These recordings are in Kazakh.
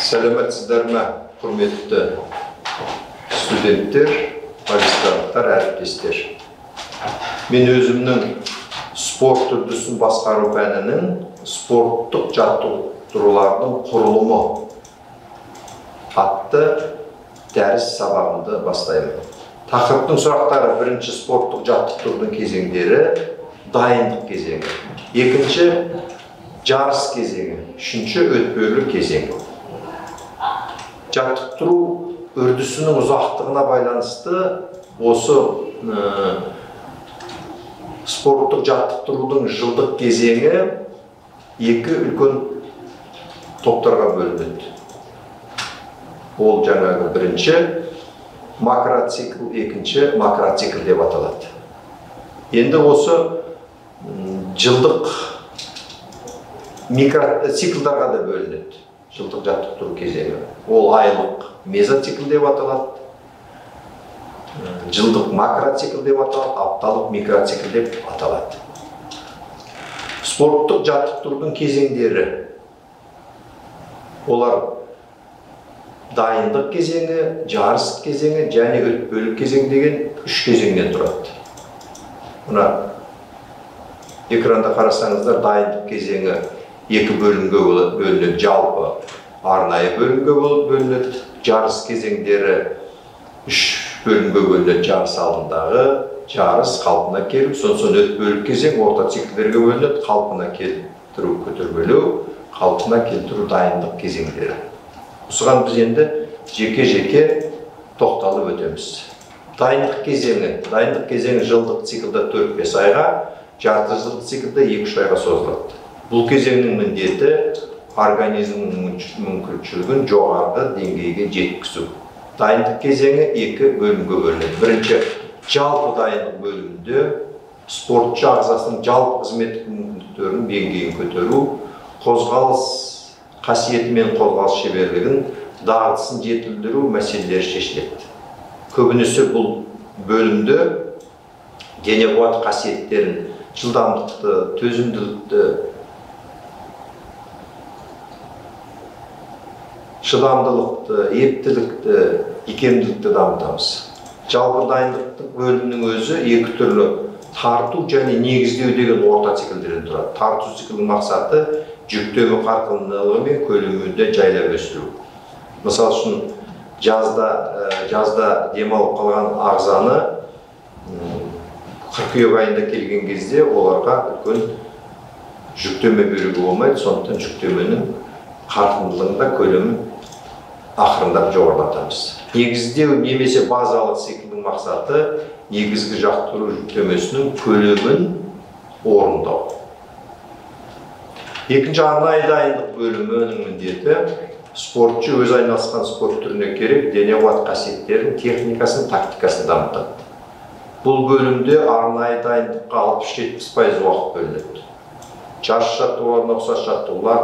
Сәлеметсіздер ме, құрметті студенттер, магистранттар, әріптестер. Мен өзімнің спорт үрдісін басқару пәнінің спорттық жаттықтырулардың құрылымы атты дәріс сабағымды бастаймын. Тақырыптың сұрақтары: бірінші, спорттық жаттықтырудың кезеңдері, дайындық кезеңі; екінші, жарыс кезеңі; үшінші, өтпелі кезең. Жаттықтыру үрдісінің ұзақтығына байланысты осы спорттық жаттықтырудың жылдық кезеңі екі үлкен топтарға бөлінеді. Ол жаңағы бірінші макроцикл, екінші макроцикл деп аталады. Енді осы жылдық микроциклдарға да бөлінеді. Жылдық жаттықтыру кезеңі. Ол айлық мезоцикл деп аталады, жылдық макроцикл деп аталады, апталық микроцикл деп аталады. Спорттық жаттықтырудың кезеңдері. Олар дайындық кезеңі, жарыс кезеңі және өтпелі кезең деген үш кезеңнен тұрады. Мына экранда қарасаңыздар, дайындық кезеңі екі бөлімге бөлінеді, жалпы арнайы бөлімге бөлінеді. Жарыс кезеңдері үш бөлімге бөлінеді: жарыс алдындағы, жарыс, қалпына келу, сосын өтпелі кезең орта циклдерге бөлінеді, қалпына келтіру, көтермелеу, қалпына келтіру, дайындық кезеңдері. Осыған біз енді жеке-жеке тоқталып өтеміз. Дайындық кезеңі. Дайындық кезеңі жылдық циклда 4-5 айға, жарты жылдық циклда 2-3 айға созылады. Бұл кезеңнің міндеті организмнің мүмкіншілігін жоғарғы деңгейге жеткізу. Дайындық кезеңі екі бөлімге бөлінеді. Бірінші, жалпы дайындық бөлімінде спортшы ағзасының жалпы қызметтік мүмкіндіктерінің деңгейін көтеру, қозғалыс қасиеті мен қозғалыс шеберлігін, дағдысын жетілдіру мәселелері шешіледі. Көбінесе бұл бөлімде дене қуат қасиеттерін, жылдамдықты, төзімділікті, шыдамдылықты, ептілікті, икемділікті дамытамыз. Жалпы дайындықтың бөлімінің өзі екі түрлі: тарту және негіздеу деген орта циклдерден тұрады. Тарту циклінің мақсаты жүктеме қарқындылығы мен көлемінде жайлап өсіру. Мысал үшін, жазда демалып қалған ағзаны қыркүйек айында келген кезде оларға үлкен жүктеме беруге болмайды, сондықтан жүктеменің қарқындылығында көлемін ақырындап жоғарылатамыз. Негіздеу немесе базалық циклдің мақсаты негізгі жаттықтыру жүктемесінің көлемін орындау. Екінші, арнайы дайындық бөлімінің міндеті спортшы өз айналысқан спорт түріне керек дене қуат қасиеттерін, техникасын, тактикасын дамытады. Бұл бөлімде арнайы дайындыққа 60-70% уақыт бөлінеді. Жарыс жаттығуларына ұқсас жаттығулар,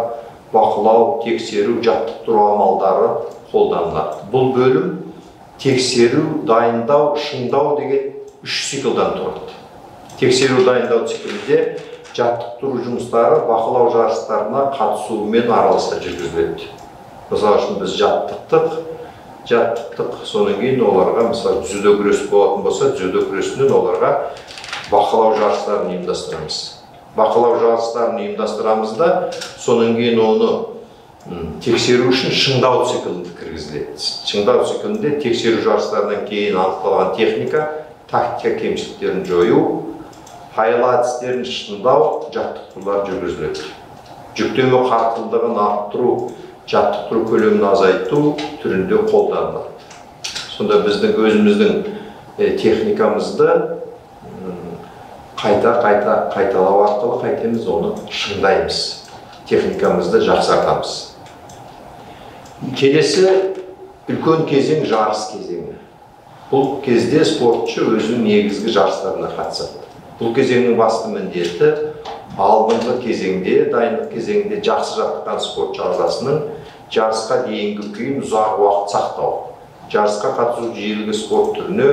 бақылау, тексеру, жаттықтыру амалдары қолданылады. Бұл бөлім тексеру, дайындау, шыңдау деген үш циклдан тұрады. Тексеру, дайындау циклінде жаттықтыру жұмыстары бақылау жарыстарына қатысуымен араласа жүргізіледі. Мысалы үшін, біз жаттықтық, содан кейін оларға, мысалы, дзюдо күрес болатын болса, дзюдо күресінен оларға бақылау жарыстарын ұйымдастырамыз. Бақылау жарыстарын ұйымдастырамыз да, содан кейін оны тексеру үшін шыңдау циклі кіргізіледі. Шыңдау циклінде тексеру жарыстарынан кейін анықталған техника, тактика кемшіліктерін жою, пайла әдістерін шыңдау жаттықтырулар жүргізіледі. Жүктеме қарқындылығын арттыру, жаттықтыру көлемін азайту түрінде қолданылады. Сонда біздің өзіміздің техникамызды қайта-қайта қайталау арқылы қайтеміз, оны шыңдаймыз, техникамызды жақсартамыз. Келесі үлкен кезең жарыс кезеңі. Бұл кезде спортшы өзінің негізгі жарыстарына қатысады. Бұл кезеңнің басты міндеті алдыңғы кезеңде, дайындық кезеңінде жақсы жаттыққан спортшы ағзасының жарысқа дейінгі күйін ұзақ уақыт сақтау. Жарысқа қатысу жиілігі спорт түріне,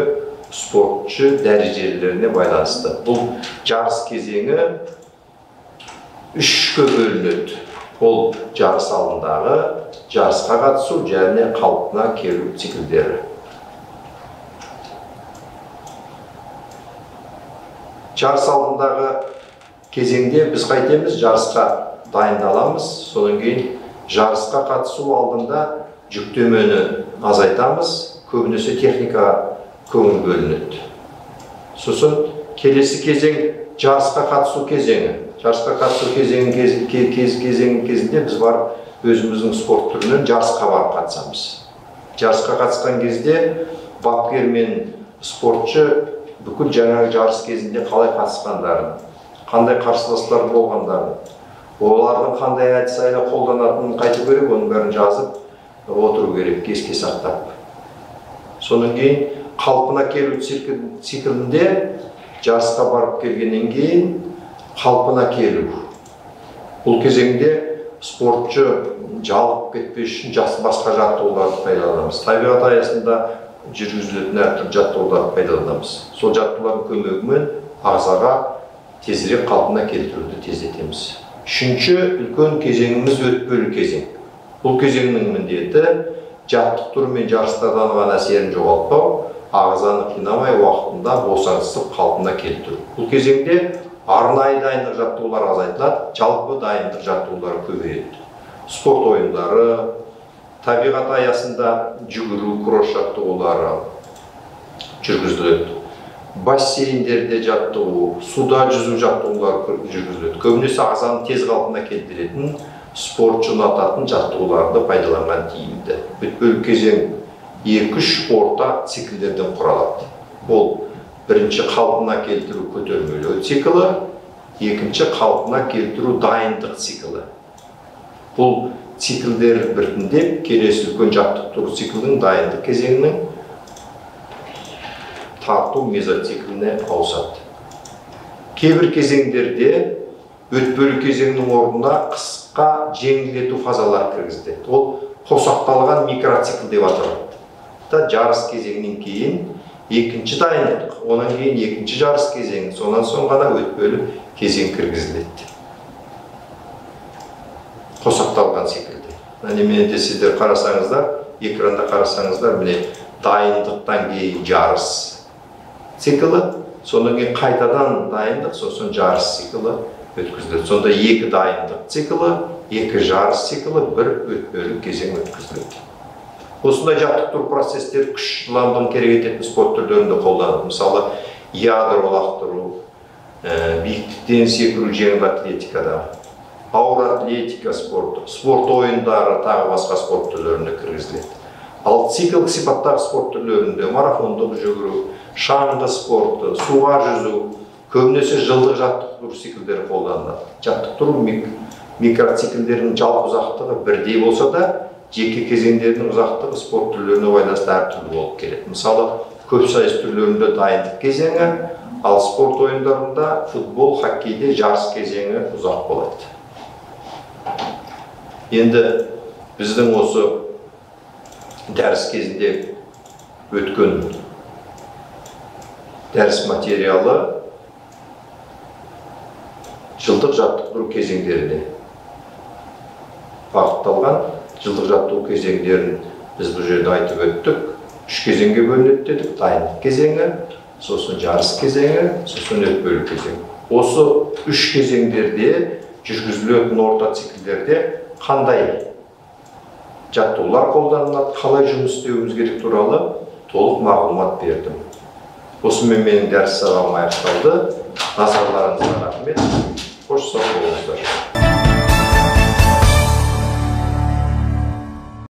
спортшы дәрежелеріне байланысты. Бұл жарыс кезеңі үшке бөлінеді. Ол жарыс алдындағы, жарысқа қатысу және қалпына келу циклдері. Жарыс алдындағы кезеңде біз қайтеміз, жарысқа дайындаламыз, содан кейін жарысқа қатысу алдында жүктемені азайтамыз, көбінесе техникаға көңіл бөлінеді. Сосын келесі кезең жарысқа қатысу кезеңі. Жарысқа қатысу кезеңі кезінде біз барып өзіміздің спорт түрінен жарысқа барып қатысамыз. Жарысқа қатысқан кезде бапкер мен спортшы бүкіл жаңағы жарыс кезінде қалай қатысқандарын, қандай қарсыластар болғандарын, олардың қандай әдіс-айла қолданатынын қайту керек, оның бәрін жазып отыру керек, еске сақтап. Содан кейін қалпына келу циклінде жарысқа барып келгеннен кейін қалпына келу. Бұл кезеңде спортшы жалығып кетпес үшін басқа жаттығуларды пайдаланамыз. Табиғат аясында жүргізілетін әртүрлі жаттығуларды пайдаланамыз. Сол жаттығулардың көмегімен ағзаға тезірек қалпына келтіруді тездетеміз. Үшінші үлкен кезеңіміз өтпелі кезең. Бұл кезеңнің міндеті жаттықтыру мен жарыстардан алған әсерін жоғалтпау, ағзаны қинамай уақытында босаңсытып қалпына келтіру. Бұл кезеңде арнайы дайындық жаттығулары азайтылады, жалпы дайындық жаттығулары көбейеді. Спорт ойындары, табиғат аясында жүгіру, кросс жаттығулары жүргізіледі. Бассейндерде жаттығу, суда жүзу жаттығулары жүргізіледі. Көбінесе ағзаны тез қалпына келтіретін, спортшы ұнататын жаттығуларды пайдаланған тиімді. Өтпелі кезең 2-3 орта циклдерден құралады. Ол бірінші қалпына келтіру көтермелеу циклі, екінші қалпына келтіру дайындық циклі. Бұл циклдер біртіндеп келесі үлкен жаттықтыру циклінің дайындық кезеңінің тарту мезоцикліне ауысады. Кейбір кезеңдерде өтпелі кезеңнің орнына қысқа жеңілдету фазалары кіргізіледі. Ол қосақталған микроцикл деп аталады. Жарыс кезеңінен кейін екінші дайындық, онан кейін екінші жарыс кезеңі, сонан соң ғана өтпелі кезең кіргізіледі. Қосақталған секілді. Міне де сіздер қарасаңыздар, экранда қарасаңыздар, міне дайындықтан кейін жарыс циклі, содан кейін қайтадан дайындық, сосын жарыс циклі өткізіледі. Сонда екі дайындық циклі, екі жарыс циклі, бір өтпелі кезең өткізіледі. Осындай жаттықтыру процестері күш жылдамдығын керек ететін спорт түрлерінде қолданылады. Мысалы, ядро лақтыру, биіктіктен секіру жеңіл атлетикада, ауыр атлетика спорты, спорт ойындары тағы басқа спорт түрлеріне кіргізіледі. Ал циклдік сипаттағы спорт түрлерінде марафондық жүгіру, шаңғы спорты, суға жүзу, көбінесе жылдық жаттықтыру циклдері қолданылады. Жаттықтыру микроциклдерінің жалпы ұзақтығы бірдей болса да, жеке кезеңдерінің ұзақтығы спорт түрлеріне байланысты әртүрлі болып келеді. Мысалы, көпсайыс түрлерінде дайындық кезеңі, ал спорт ойындарында футбол, хоккейде жарыс кезеңі ұзақ болады. Енді біздің осы дәріс кезінде өткен дәріс материалы жылдық жаттықтыру кезеңдеріне бағытталған. Жылдық жаттығу кезеңдерін біз бұл жерде айтып өттік. Үш кезеңге бөлінеді дедік. Дайындық кезеңі, сосын жарыс кезеңі, сосын өтпелі кезең. Осы үш кезеңдерде жүргізілетін орта циклдерде қандай жаттығулар қолданылады, қалай жұмыс істеуіміз керек туралы толық мағлұмат бердім. Осымен менің дәріс сабағым аяқталды. Назарларыңызға рахмет. Қош сау болыңыздар.